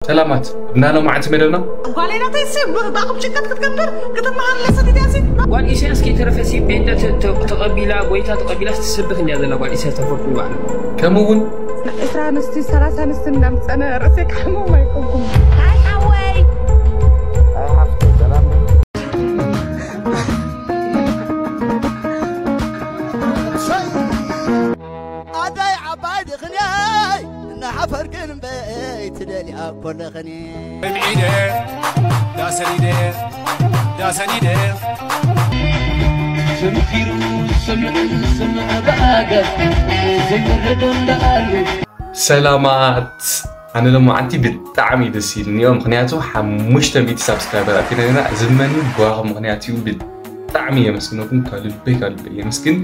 ሰላማት እና ሎማዓንቲ መደብና ጓል ናተይ ሲ ብኣኹም ጭንቀት ክትገብር ክትመሃር ለሰት እዚኣ ሲ ጓል ኢሳያስ ከይተረፈ ሲ ጴንጠ ተ- ተ- ተቐቢላ ጎይታ ተቐቢላ ስትስብክ እንዲያ ዘላ ጓል ኢሳያስ ተፈርኩ ባዕላ። ከምኡ እውን ዕስራ ኣንስቲ ሰላሳ ኣንስቲ እንዳምፀነ ርእሰይ ክሓሞም ኣይኮንኩም። ሃይ ሓወይ ኣደይ ዓባይ ድኽንያይ እናሓፈርክን እምበይ ትደልያ ኮለኽኒ ሰሚዒደ ዳሰኒደ ዳሰኒደ ዘምፊሩ ዝሰምዕ ዝሰምዕ ብሃገር ዘይወረዶ እንዳኣሉ ሰላማት ኣነ ሎማዓንቲ ብጣዕሚ እዩ ደስ ኢልኒዮ ምክንያቱ ሓሙሽተ ሚእቲ ሳብስክራይበር ኣቲና ኢና ዝመኒ ብዋኹ ምክንያት እዩ ብጣዕሚ የመስግነኩም ካብ ልበይ ካብ ልበይ የመስግን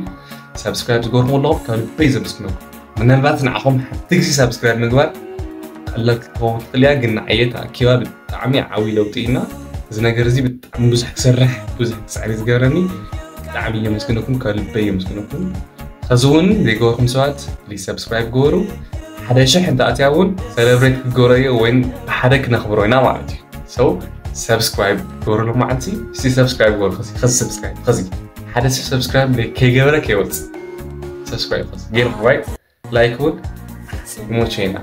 ሳብስክራይብ ዝገርኹም ኣለኹም ካብ ልበይ ዘመስግነኩም ምናልባት ንዓኹም ሓንቲ ግዜ ሳብስክራይብ ምግባር ቀላል ክትከውን ትኽእል እያ ግን ንዓየ ተኣኪባ ብጣዕሚ ዓብዪ ለውጢ ኢና እዚ ነገር እዚ ብጣዕሚ ብዙሕ ክሰርሕ ብዙሕ ክፅዕር እዩ ዝገብረኒ ብጣዕሚ የመስግነኩም ካብ ልበይ የመስግነኩም ሕዚ እውን ዘይገበርኩም ሰባት ፕሊዝ ሰብስክራይብ ግበሩ ሓደ ሽሕ እንተኣትያ እውን ሰለብሬት ክትገብሮ እዮ ወይን ብሓደ ክነኽብሮ ኢና ማለት እዩ ሰው ሰብስክራይብ ግበሩ ሎማዓንቲ እስቲ ሰብስክራይብ ግበሩ ኸዚ ኸዚ ሰብስክራይብ ኸዚ ሓደ ሰብ ሰብስክራይብ ከይገበረ ከይወፅእ ሰብስክራይብ ኸዚ ገይርኩም ራይት ላይክ እውን ይሞቸና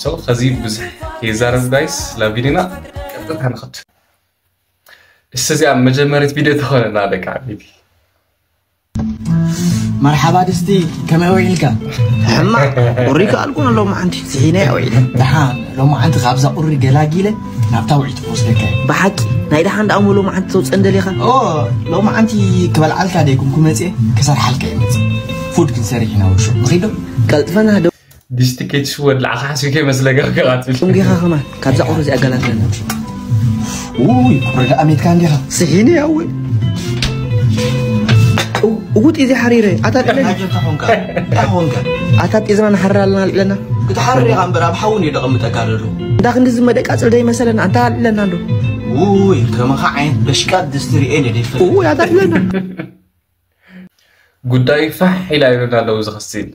ሰው ኸዚ ብዙሕ ከይዛረብ ጋይስ ላብ ቪዲዮና ቀጥታ ንኸድ እስቲ እዚኣ መጀመሪት ቪድዮ ተኾነና ደቂ ዓበይቲ መርሓባ ድስቲ ከመይ ውዒልካ? ሕማቕ ቁሪ ከኣልኩን ሎማዓንቲ ስሒነ ውዒለ። ደሓን ሎማዓንቲ ካብዛ ቁሪ ገላጊለ ናብታ ውዒ ትወስደካ እየ። ብሓቂ ናይ ደሓን ደኣ እሞ ሎማዓንቲ ተውፀን ደሊኻ? ኦ ሎማዓንቲ ክበልዓልካ ደይኩን ክመፅእ ክሰርሓልካ እየ መፅእ። ፉድ ክንሰርሕ ኢና ውሹ ንኺዶ? ቀልጥፈና ዶ? ድስቲ ከይትሽወድ ላዕኻ ሓሲብከ መስለጋ ከቓትል ደንጊኻ ከማን ካብዛ ቁሪ እዚኣ ገላግለና ውይ ቁሪ ደኣ ሜትካ እንዲኻ ስሒኒ ያዊ እውጥ እዚ ሓሪረ ኣታ ልዕለኒ ኣታ ጤዝና ንሓርር ኣለና ልዕለና ክትሓርር ኢኻ እምበር ኣብ ሓውን እዩ ደቐምጠካ ደሎ እንዳ ክንዲ ዝመደቃ ፅልደ ይመሰለና ኣንታ ልዕለና እንዶ ውይ ከመኻ ዓይነት በሽቃ ድስቲ ርኤን የደይፈ ውይ ኣታ ልዕለና ጉዳይ ፋሕ ኢላ ይብለና ኣለዉ ዝኸሲል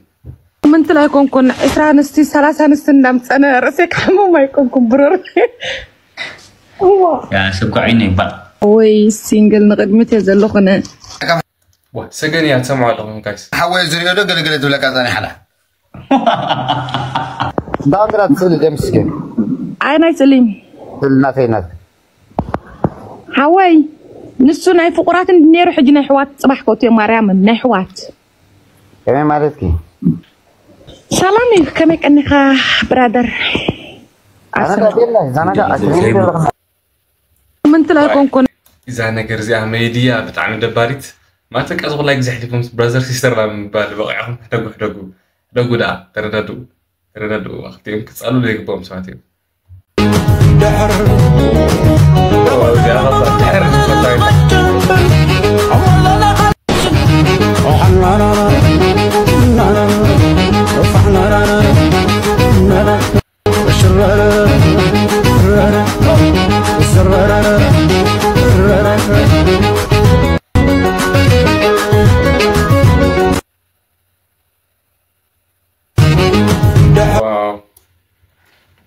ምንትል ኣይኮንኩን ዕስራ ኣንስቲ ሰላሳ ኣንስቲ እንዳምፀነ ርእሰይ ክሓሞም ኣይኮንኩም ብረር ስኳዒ ነይባ ወይ ሲንግል ንቅድሚት እየ ዘለኹነ ሰገን እያ ትሰምዖ ኣለኹም ጋይስ ሓወይ ዝሪኦ ዶ ገለገለ ትብለካ ፃኒሓላ ብኣንግራት ስእሊ ደምስገን ኣይ ናይ ስእሊ ስእሊ ናተይ ናት ሓወይ ንሱ ናይ ፍቁራት እንዲ ነይሩ ሕጂ ናይ ሕዋት ፅባሕ ከእትዮ ማርያምን ናይ ሕዋት ከመይ ማለትኪ ሰላም እዩ ከመይ ቀኒኻ ብራደር ምንትል ኣይኮንኩን እዛ ነገር እዚኣ መይድያ ብጣዕሚ ደባሪት ማተቃ ዝኾላይ ግዜ ሕሊፎም ብራዘር ሲስተር ናብ ምባል በቂዕኹም ሕደጉ ሕደጉ ሕደጉ ደኣ ተረዳድኡ ተረዳድኡ ክልቲኦም ክፃሉ ዘይግብኦም ሰባት እዮም ድሕር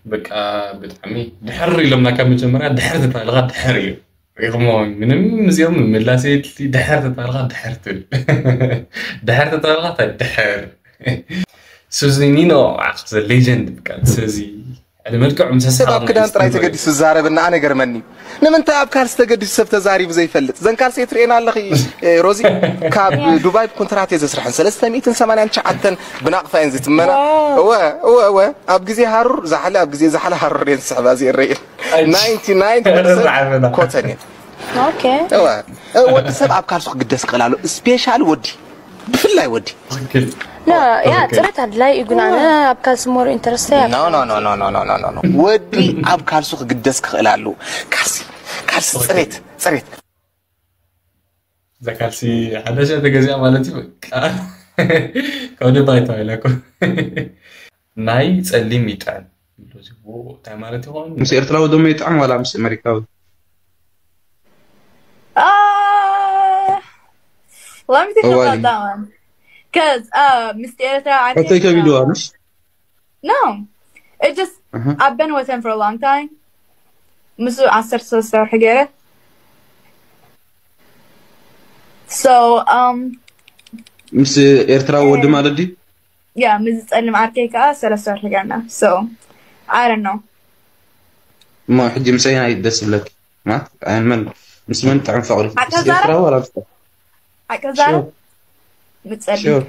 በቃ ብጣዕሚ ድሕር ኢሎምና ካብ መጀመርያ ድሕር ተታልኻ ድሕር እዩ ሪኹሞ ምንም እዚኦም ምላስ የድሊ ድሕር ተታልኻ ድሕር ትብል ድሕር ተታልኻ ድሕር ሱዚኒኖ the legend በቃ እዚ ዕድመ ልክዕ ምስ ሰብ ኣብ ክዳን ጥራይ ተገዲሱ ዝዛረብ እና ኣነ ገርመኒ ንምንታይ ኣብ ካልሲ ተገዲሱ ሰብ ተዛሪቡ ዘይፈልጥ ዘን ካልሲ ትርእና ኣለኺ ሮዚ ካብ ዱባይ ብኮንትራት እየ ዘስርሐን ሰለስተ ሚእትን ሰማንያን ትሽዓተን ብናቕፋ እየን ዝትመና እወ እወ እወ ኣብ ግዜ ሃሩር ዛሕሊ ኣብ ግዜ ዛሕሊ ሃሩር እየን ዝስሕባ ዝየረየን ናይንቲ ናይን ኮተን እየን ወዲ ሰብ ኣብ ካልሲ ክግደስ ክኽእል ኣሎ ስፔሻል ወዲ ብፍላይ ወዲ ያ ፅሬት ኣድላይ እዩ ግን ኣነ ኣብ ካልሲ ሞር ኢንተረስት ወዲ ኣብ ካልሱ ክግደስ ክኽእል ኣለዎ ካልሲ ካልሲ ፅሬት ፅሬት እዛ ካልሲ ሓደሻ ተገዚኣ ማለት እዩ ካብ ደባ ይተባሂላ እኮ ናይ ፀሊም ይጥዕም እንታይ ማለት ይኾን ምስ ኤርትራዊ ደሞ ይጥዕም ዋላ ምስ ኣሜሪካዊ Let me think about that one. Because uh, Miss Erica, I think. I think you do honest. No, it just I've been with him for a long time. ምስ ዓሰርተ ሰለስተ ወርሒ ገይረ። So, um, ምስ ኤርትራዊ ወዲ ማለት ድዩ? Yeah, ምስ ጸሊም ዓርከይ ከዓ ሰለስተ ወርሒ ገይርና። So, I don't know. እሞ ሕጂ ምሳይ ናይ ደስ ይብለኪ? ማለት ኣይ መን ምስ መን ጥዕም ፈቕሪ? ኣቀዛረ? ኤርትራዊ ወላ ምስ ኣቀዛረ? ምጸሊ። Sure.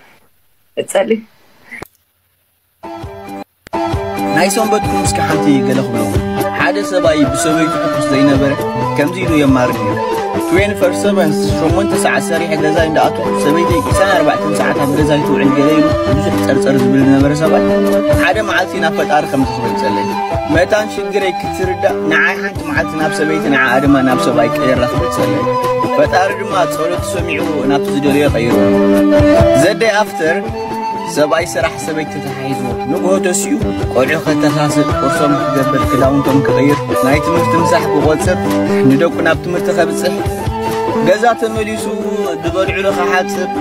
ምጸሊ። ናይ ሰንበትኩም እስከ ሓንቲ ገለ ክብለኩም። ሓደ ሰብኣይ ብሰበይቱ ሕኩስ ዘይነበረ ከምዚ ኢሉ የማርር ነይሩ። ትዌንቲ ፎር ሰቨን ሸሞንተ ሰዓት ሰሪሐ ገዛይ እንዳኣተኹ ሰበይተይ ዕስራን ኣርባዕተን ሰዓት ኣብ ገዛይ ትውዕል ገለ ኢሉ ብዙሕ ጸርጸር ዝብል ዝነበረ ሰብኣይ ሓደ መዓልቲ ናብ ፈጣሪ ከምዚ ክብል ጸለየ። መታን ሽግረይ ክትርዳእ ንዓይ ሓንቲ መዓልቲ ናብ ሰበይቲ ንዓኣ ድማ ናብ ሰብኣይ ቀይራ ክብል ጸለየ። ፈጣሪ ድማ ጸሎቱ ሰሚዑ ናብቲ ዝደለዮ ቀይርዎ። The day after ሰብኣይ ስራሕ ሰበይቲ ተታሒዝዎ ንግሆ ተሲኡ ቆልዑ ከተሳስእ ቁርሶም ክገብር ክዳውንቶም ክቕይር ናይ ትምህርቲ ምሳሕ ክቖጽር ንደቁ ናብ ትምህርቲ ከብጽሕ ገዛ ተመሊሱ ዝበልዕሉ ክሓጽብ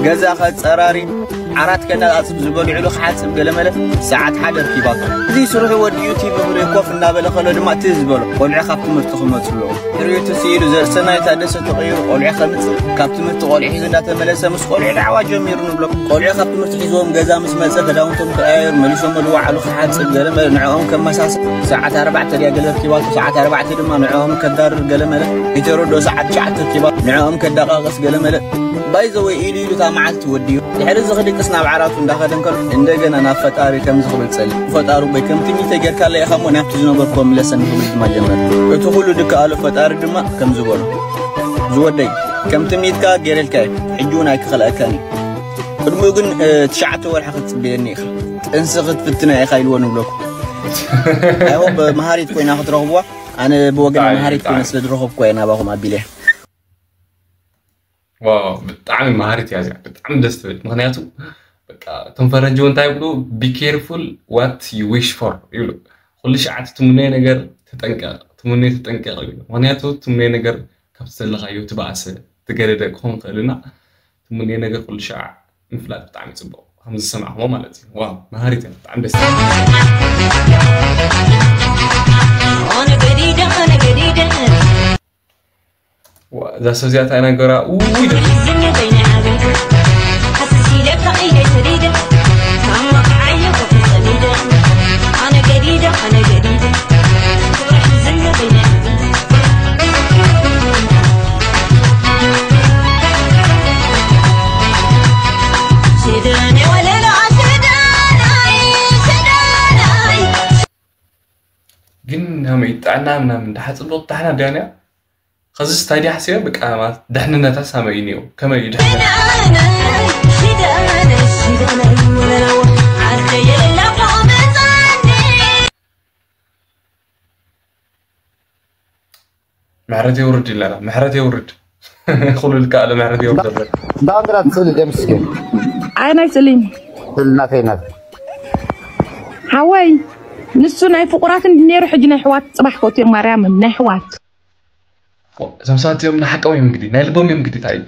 ገዛ ከጸራሪ ዓራት ከነጻጽፍ ዝበልዕሉ ክሓጽብ ገለመለ ሰዓት ሓደ ርኪባቶ። እዚ ስርሑ ወዲኡ ቲቪ ክርኢ ኮፍ እናበለ ከሎ ድማ ትዝ በሎ ቆልዑ ካብ ትምህርቲ ክመጹ ኣለዉ። ሕርዩ ትስኢሉ ዘርእሰናይ ታደሰ ተቐይሩ ቆልዑ ከምጽእ ካብ ትምህርቲ ቆልዑ ሒዙ እንዳተመለሰ ምስ ቆልዑ ዳዕዋ ጀሚሩ ንብሎ። ቆልዑ ካብ ትምህርቲ ሒዝዎም ገዛ ምስ መጸ ክዳውንቶም ክቀያየሩ መሊሶም ልዋዓሉ ክሓጽብ ገለመለ ንዕኦም ከመሳስል ሰዓት ኣርባዕተ ድያ ገለ ርኪባቶ ሰዓት ኣርባዕተ ድማ ንዕኦም ከዳርር ገለመለ ይተረድኦ ሰዓት ትሽዓተ ርኪባቶ ንዕኦም ከዳቃቅስ ገለመለ ባይዘወይ ኢሉ ኢሉ እታ መዓልቲ ወዲኡ ድሕሪ እዚ ክድቅስ ናብ ዓራቱ እንዳኸደ እንከሎ እንደገና ናብ ፈጣሪ ከምዚ ክብል ጸሊ ፈጣሪ ቦይ ከምቲ ሚተ ጌርካለ ኢኻ እሞ ናብቲ ዝነበርኩዎ ምለሰኒ ክብል ድማ ጀመረ። እቲ ኩሉ ድከኣሎ ፈጣሪ ድማ ከምዚ በሎ ዝወደይ ከምቲ ሚትካ ጌረልካ እዩ ሕጂ እውን ኣይክኸልኣካን እዩ። ቅድሚኡ ግን ትሽዓተ ወርሒ ክትጽበየኒ ኢኻ ጥንሲ ክትፍትና ኢኻ ኢልዎ ንብለኩም። ኣይሆፕ መሃሪት ኮይና ክትረኽብዋ ኣነ ብወገን መሃሪት ኮይነ ስለ ዝረኸብኩ እየ ናባኹም ኣቢለ። ዋው ብጣዕሚ መሃሪት እያ እዚኣ ብጣዕሚ ደስ ትብል ምክንያቱ በቃ እቶም ፈረንጂ እውን እንታይ ይብሉ be careful what you wish for ይብሉ ኩሉ ሸዓት ትምነዮ ነገር ተጠንቀቅ ትምነዮ ተጠንቀቅ ይብሉ ምክንያቱ ትምነዮ ነገር ካብቲ ዘለካዮ ትባእሰ ትገደደ ክኾን ክእል እና ትምነዮ ነገር ኩሉ ሸዓ ምፍላጥ ብጣዕሚ ፅቡቅ ከምዚ ዝሰማዕኩሞ ማለት እዩ ዋው መሃሪት እያ ብጣዕሚ ደስ ትብል እዛ ሰብ እዚኣ እንታይ ነገራ ውይ ግን ናመይ ጥዕና ምናምን እንዳሓፅብሎ ዳሕና ዳንያ ከዚ ስታድያ ሓሲበ በቃ ማለት ድሕንነታ ሳመይ እዩ ነይሩ ከመይ እዩ ድሕንነት ምሕረት የውርድ ይለና ምሕረት የውርድ ኩሉ ልካ ኣለ ምሕረት የውርድ እንዳንድራ ትስእል ደምስኪ ኣይ ናይ ስእሊ ስልናተይናት ሓወይ ንሱ ናይ ፍቁራት እንዲ ነይሩ ሕጂ ናይ ሕዋት ፅባሕ ኮትዮም ማርያም ናይ ሕዋት እዞም ሰባት እዚኦም ንሓቆም እዮም እንግዲህ ናይ ልቦም እዮም እንግዲህ እንታይ እዩ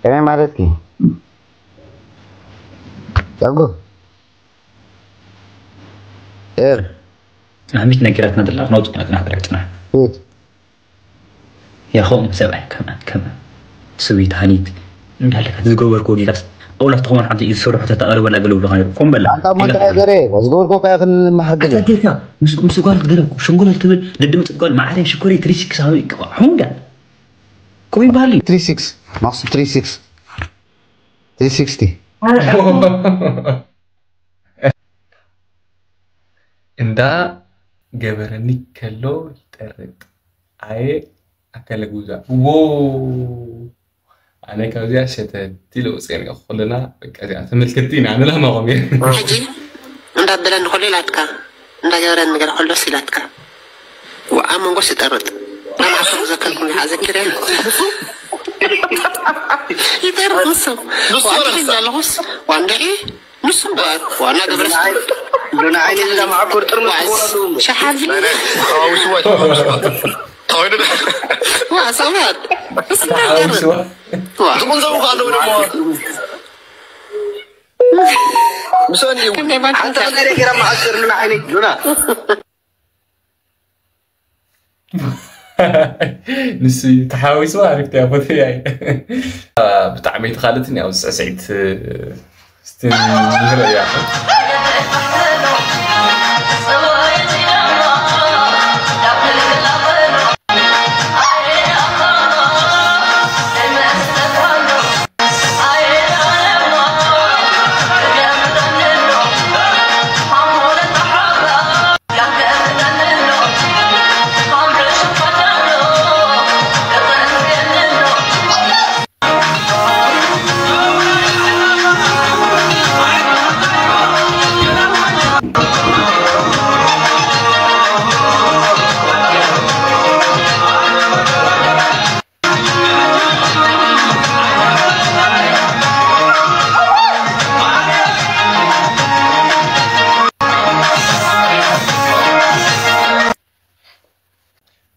ከመይ ማለት እዩ ጸጉ ኤር ጽናሚት ነጊራትና ዘላ ክነውጽእ ኢና ጽናሕ ጥራሕ ጽናሕ ፊት ያኸውም ሰብኣይ ከመ ከመ ስዊት ሃኒት እንዳለካ ዝገበርኩ ዲላስ ኣውላ ተኾን ሓንቲ ዝሰርሑ ተታቀርበላ ገለ ብለኻ ነሩ ኮም በላ ኣንታ ሞንታ ገረ ዝገበርኩ ካያ ክንመሓገለ ኣተካ ምስ ምስ ጓል ገለ ሸንጎለል ትብል ልድምጽ ጓል ማዕረ ሽኮሪ ትሪሲክስ ሃዊ ይቀባ ሑንዳ ኮይ ባሊ ትሪሲክስ ማክሱ ትሪሲክስ ትሪሲክስቲ እንዳ ገበረኒ ከሎ ይጠርጥ ኣየ ኣከለ ጉዛ ዎ ኣነ ካብዚኣ ሸተት ኢለ ውፅኤ ኩልና በቃ እዚኣ ተመልከቲ ኢና ንላማቆም እየ ሕጂ እንዳበለኒ ከሎ ኢላትካ እንዳገበረኒ ገለ ከሎስ ኢላትካ ኣብ መንጎስ ይጠርጥ ናብ ዓሰርተ ዘከልኩም ዝሓዘኪር እያ ይጠርጥ ንሱ ዋንድዒ ኣለኹስ ዋንድዒ ንሱ እምበር ዋና ገበረ ሉና ዓይኒ ዝዳ ማዕኮር ጥርሙስ ክኾኑ ኣለዎም ሸሓዚ ተዋውስዋ ተዋውስዋ ተዋውስዋ ዋ ሰባት ተሓውስዋ ዝቁንዘቡ ከ ኣለዉ ደሞ ምስኦን እዩ። ከመይ ባንክ ሓንቲ እንታይ? ቀዳሪ ገይራ መኣሰር ሉና ዓይነይ ሉና። ንሱ እዩ ተሓዊሱ፣ ኣሪፍ እያ፣ ቦተያ እያ። ብጣዕሚ ተኻልትን ያው ስዕስዒት እስቲ ንረእያ።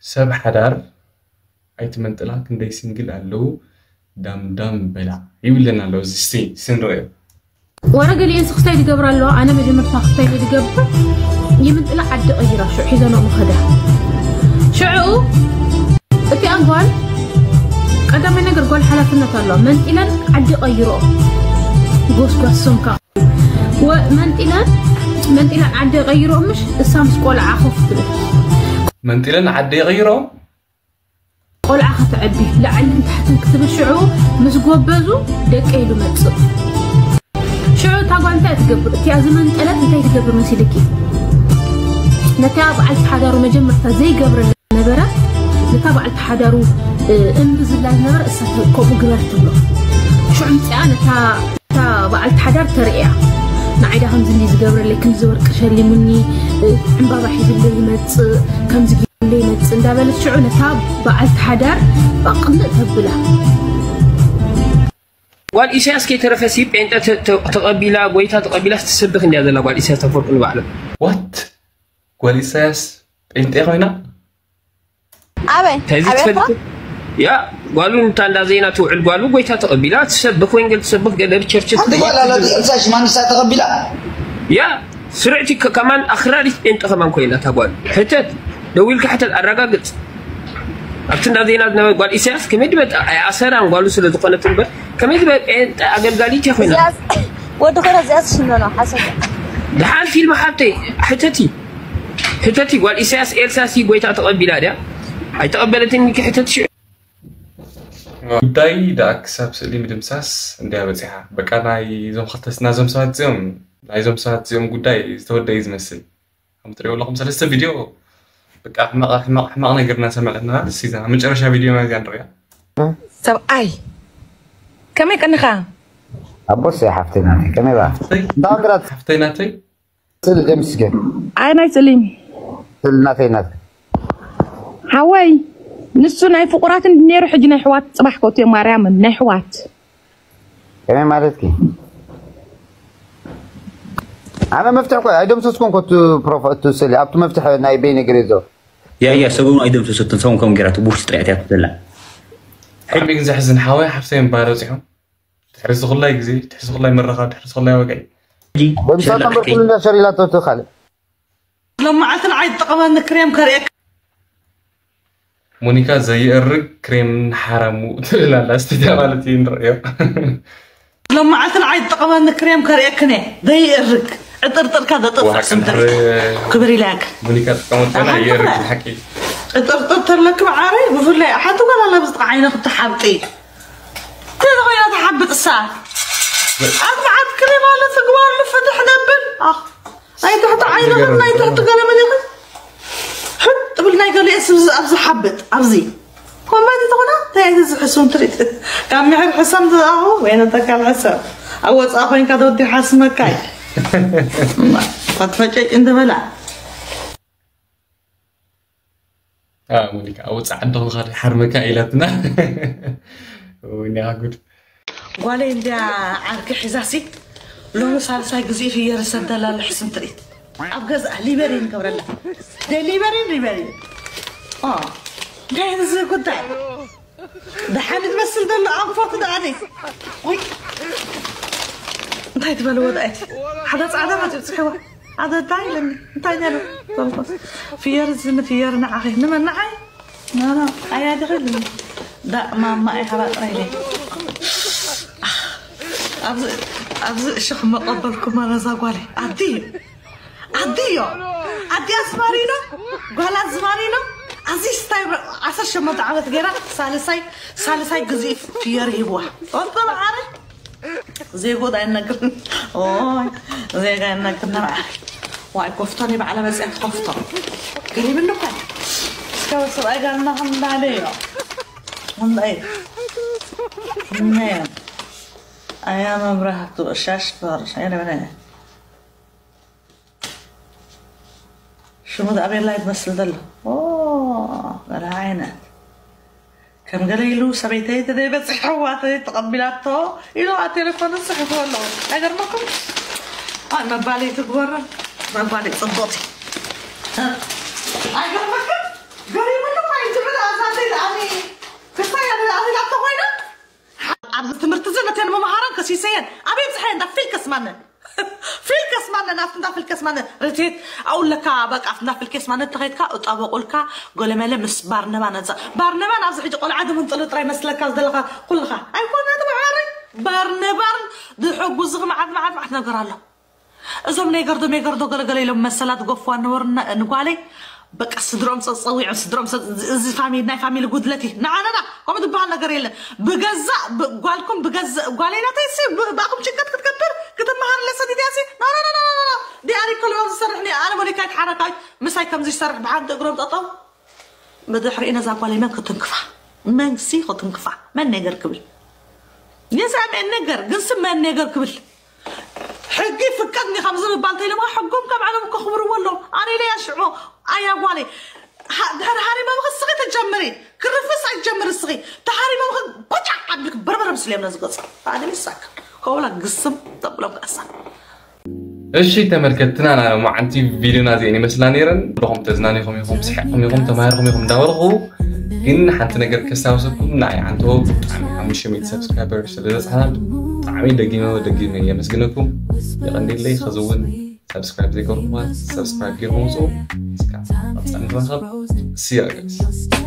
ሰብ ሓዳር ኣይትመንጥላ፣ ክንደይ ሲንግል ኣለዉ ዳምዳም በላ ይብለና ኣሎ። እዚ እስቲ ስንረዮ። ወረ ገሊኤን ክስታይ ዝገብራ ኣለዋ። ኣነ መጀመርታ ክስታይ ዝገብር ይምንጥላ ዓዲ ቀይራ ሽዑ ሒዘንኦ ምኸዳ። ሽዑ እቲኣን ጓል ቀዳማይ ነገር ጓል ሓላፍነት ኣለዋ። መንጢለን ዓዲ ቀይርኦ። ጎስጓስ ሶምካ። ወ-፣ መንጢለን፣ መንጢለን ዓዲ ቀይርኦ ምሽ እሳ ምስ ቆልዓ ኮፍ ትብል። መንጢለን ዓዲ ቀይርኦ? ቆልዓ ከተዕቢ ላዕልን ታሕትን ክትብል ሽዑ ምስ ጎበዙ ደቀ ኢሉ መጽእ። ሽዑ እታ ጓል እንታይ ትገብር? እቲኣ ዝመንጠለት እንታይ ትገብር መሲልኪ? ነታ በዓልቲ ሓዳሩ መጀመርታ ዘይገብረላ ነበረ፣ ነታ በዓልቲ ሓዳሩ፣ እ፣ እምቢ ዝብላ ዝነበረ እሳ ተ-፣ ከምኡ ግበር ትብሎ። ሽዑ ምጽኣ ነታ፣ ነታ በዓልቲ ሓዳር ተርእያ። ንዓይ ዳ ከምዚ እንዲ ዝገብረለይ፣ ከምዚ ወርቂ ሸሊሙኒ፣ እ፣ ዕምባባ ሒዙለይ ይመጽእ፣ ከምዚ ገይሩለይ ይመጽእ እንዳበለት ሽዑ ነታ በዓልቲ ሓዳር ባቕልእ ተብላ። ጓል ኢሳያስ ከይተረፈሲ ጴንጠ ተ-፣ ተ-፣ ተቐቢላ፣ ጎይታ ተቐቢላ ትሰብኽ እንዲያ ዘላ ጓል ኢሳያስ ኣፈወርቂ ንባዕሉ። ዋት? ጓል ኢሳያስ ጴንጤ ኮይና? ኣበይ? እንታይ እዚ ኣበይ ትፈልጥ? እኳ? ያ፣ ጓሉ እንታ እንዳ ዜና ትውዕል ጓሉ ጎይታ ተቐቢላ ትሰብኽ፣ ወንጌል ትሰብኽ፣ ገለ ብቸርች ሓንቲ ጓል ኣላ፣ ትሕሳ ሽማ ንሳ ተቐቢላ? ያ፣ ስርዕቲ ከ-፣ ከማን ኣኽራሪት ጴንጠ ከማን ኮይና እታ ጓል። ሕተት፣ ደዊልካ ሕተት፣ ኣረጋግጽ። ኣብቲ እንዳ ዜና ዝነበረ ጓል ኢሳያስ ከመይ ዝበል-፣ ኣይኣሰራን ጓሉ ስለ ዝኾነት እምበር፣ ከመይ ዝበል ጴንጠ ኣገልጋሊት እያ ኮይና? እዚኣስ-፣ ወዲ ኮነ እዚኣስ ሽኖ ነው፣ ሓሰብ። ደሓን ፊልም ሓብተይ፣ ሕተቲ። ሕተቲ ጓል ኢሳያስ ኤልሳ ሲ ጎይታ ተቐቢላ ድያ? ኣይተቐበለትን ኢልኪ ሕተቲ ሽዑ። ጉዳይ ደኣ ክሳብ ስእሊ ምድምሳስ እንድያ በጺሓ። በቃ ናይ እዞም ክልተ፣ ናይዞም ሰባት እዚኦም፣ ናይዞም ሰባት እዚኦም ጉዳይ ዝተወደአ እዩ ዝመስል። ከም ትሪእዎ ኣለኹም ሰለስተ ቪድዮ በቃ ሕማቕ፣ ሕማቕ፣ ሕማቕ ነገር እናሰምዐትና፣ እስኪ እዛ መጨረሻ ቪድዮ ናይዚኣ ንሪኣ። ሰብኣይ፣ ከመይ ቀኒኻ? ኣቦስ ሓፍተይ ናተይ፣ ከመይ በዓል? ሓፍተይ፣ እንዳ ወንጌላት ሓፍተይ ናተይ። ስእሊ ደምስገ። ኣይ ናይ ስእሊ። ስእሊ ናተይ ናት። ሓወይ፣ ንሱ ናይ ፍቑራት እንዲ ነይሩ፣ ሕጂ ናይ ኣሕዋት ጽባሕ ከእትዮ ማርያምን፣ ናይ ኣሕዋት። ከመይ ማለትኪ? ኣነ መፍትሕ እኮ ኣይደምሰስኩን እኮ፣ እቱ ፕሮፋ-፣ እቱ ስእሊ፣ ኣብቱ መፍትሕ ናይ በይነ ገሬዞ። ያ፣ ያ፣ ሰበኑ ኣይደምሰሰትን፣ ሰውን ከም ገይራቱ ቡሽ ጥሪያት እያ ትብላ። ብጣዕሚ ግን ዘሕዝን፣ ሓወይ ሓፍተይ እምበኣር በጺሖም። ድሕሪ እዚ ኩላይ ግዜ፣ ድሕሪ እዚ ኩላይ ምርኻብ፣ ድሕሪ እዚ ኩላይ ወግዒ። ሕጂ ወዲ ሸላ ሳታን በኩል ከይ- እንዳ ሸር ኢላቶ እቲ ካልእ። ሎም መዓልቲ ንዓይ ትጠቐመኒ ክሬም ከርእየካ። ሞኒካ ዘይእርግ ክሬም ሓራሙ ትብል ኣላ። እስቲ እታ ማለት እዩ ንርእዮ። ሎም መዓልቲ ንዓይ ትጠቐመኒ ክሬም ከርእየክን እየ። ዘይእርግ። ዕጥርጥርካ ዘጥፍእ ዋሓቅ ጽንትር። እንድሕር ክብር ኢላክ። ሞኒካ ትጥቀመሉ ኣሓ፣ ይእርግ ትኽእል። ሓቂ። ዕጥርጥር ተለክ መዓረይ፣ ብፍላይ ሓንቲ ጓል ኣላ ብዝጥቃ ዓይነ ክትሓብጢ። እንታይ ኮይና ትሓብጥ እሳ? ኣብ መዓት ክሬም ኣሎ ትግባርሉ ፍትሕ ነብል። ኣኽ፣ ናይ ትሕቲ ዓይንኽን ናይ ትሕቲ ገለመሌኽን ሕጥ ብል ናይ ገሊኤ ስብ ኣብዚ ሓብጥ፣ ኣብዚ። ኮመንት ተኾና እንታይ እዚ ዝሕሱም ትሪት? ካብ ምሕር ሕሰም ዝኣኹ ወይ ነተካል ሕሰም። ኣብ ወፃእ ኮይንካ ተወዲ ሓስመካይ። እማ፣ ፈትፈጨጭ እንተበላ። አ፣ ሞኒካ፣ ኣብ ወጻኢ ዓዲ ኾንካ ሓርመካ ኢላትና። ወይኔ፣ ኣ፣ ጉድ። ጓለይ እንድያ ዓርኪ ሒዛሲ፣ ሎሚ ሳልሳይ ግዜ እዩ የርሰ ደላሎ ሕስም ትርኢት። ኣብ ገዛኣ ሊበሪ ንገብረላ። ደሊበሪ፣ ሊበሪ። ኦ፣ እንታይ እዚ ጉዳይ? ደሓን ትመስል ዘሎ ኣንፈቱ ደኣ ዲ? ወይ። እንታይ ትበልዎ ዳእቲ ሓደ ፃዕዳ መፅኡ ፅሕዋ ኣደዳ ኢለኒ እንታይ ነሩ ፍየር እዚ ንፍየር ንዓኺ ንመን ንዓይ ናና ኣያ ዲኺ ኢለኒ ዳ ማማ ኢኻ ጥራይ ኢለ ኣብዚ እሽኽ መቐበልኩማ ነዛ ጓለይ ኣዲ ኣዲዮ ኣዲ ኣዝማሪኖ ጓል ኣዝማሪኖ ኣዚ ስታይ ዓሰርተ ሸሞንተ ዓመት ገይራ ሳልሳይ ሳልሳይ ግዜ ፍየር ሂብዋ ወልቆ መዓረ ዜጎ ኣይነግር ኦይ ዜጋ ኣይነግር ነብዓ ዋይ ኮፍቶን ይበዓለ መፅያ ኮፍቶ ገሪብኒ እኮ እስከ ሰብኣይ ጋር እና እንዳለ እንዳይ ኣያ መብራህቱ ሻሽ ፈርሽ ኣይነበረ ሽሙ ኣቤላ ይመስል ዘሎ ገለ ዓይነት ከም ገለ ኢሉ ሰበይተይ ተደይበፅሕ ኣሕዋተይ ተቐቢላቶ ኢሉ ኣብ ቴሌፎን ዝፅሕፉ ኣለዉ ኣይገርመኩም ኣይ መባለይ ትግበረ መባለይ ፅቡቕቲ ኣይገርመኩም ገሪሙሉ እኳ እዩ ትብል ኣዛተይ ለኣኒ ክሳይ ኣነ ለኣኒ ላቶ ኮይና ኣብዚ ትምህርቲ እዚ ነተን መምሃራን ከሲሰየን ኣበይ ብፅሐየን ዳ ፊልከስ ማነን ፊልከስ ማነን ኣብቲ እንዳ ፊልከስ ማነን ርትት ኣውለካ በቃ ኣብቲ እንዳ ፊልከስ ማነን ተኸይድካ እጣበቁልካ ጎለመለ ምስ ባርነባ ነዛ ባርነባ ናብዚ ሕጂ ቆልዓ ድምንጥሉ ጥራይ መስለካ ዘለካ ኩልካ ኣይኮነ ትምዓሪ ባርነባን ዝሕጉዝኺ መዓት መዓት መዓት ነገር ኣሎ እዞም ኔገርዶ ሜገርዶ ገለገለ ኢሎም መሰላት ጎፍዋ ነበሩ ንጓለይ በቃ ስድሮም ፀፀዊዖም ስድሮም እዚ ፋሚሊ ናይ ፋሚሊ ጉድለት እዩ ንዓነና ከምኡ ዝበሃል ነገር የለን ብገዛእ ጓልኩም ብገዛእ ጓለይ ናተይ ሲ ብኣኹም ጭንቀት ክትገብር ክትመሃር ለሰን ኢድያ ሲ ዲኣሪ ከልኦም ዝሰርሕ ኣነ ሞኒካ ይትሓረካይ ምሳይ ከምዚ ይሰርሕ ብሓንቲ እግሮም ጠጠው ብድሕሪኡ ነዛ ጓለይ መን ክትንክፋ መንሲ ክትንክፋ መን ነገር ክብል የዛ መን ነገር ግንሲ መን ነገር ክብል ሕጊ ፍቀድኒ ካብ ዝምባል ተይለማ ሕጎም ካብ ዓለም ከኽብርዎ ኣለዎም ኣነ ኢለ ያሽዑ ኣያ ጓለይ ድሕር ሃሪመ ምኽስኺ ተጀምሪ ክርፍስ ኣይጀምር እስኺ ተሃሪመ ምኽ ቁጫ ዓብልክ በርበረ ምስልዮም ነዝገጽ ኣነ ይሳካ ከውላ ግስም ተብሎም ከእሳ እሺ ተመልከትና ናይ መዓንቲ ቪዲዮና ዜን ይመስላ ነይረን ብኹም ተዝናኒኹም ኢኹም ስሒቕኩም ኢኹም ተማሂርኩም ኢኹም እንዳበልኹ ግን ሓንቲ ነገር ከስታውሰኩም ንዓይ ዓንተቦ ብጣዕሚ ሓሙሽተ ሚእቲ ሰብስክራይበር ስለዘብፅሓና ብጣዕሚ ደጊመ ደጊመ የመስግነኩም የቐንዴለይ ኸዚ እውን ሰብስክራይብ ዘይገርኩም ሰብስክራይብ ገይርኩም ውፅኡ እስካ ኣብፃ ንክረኸብ ስያ ገስ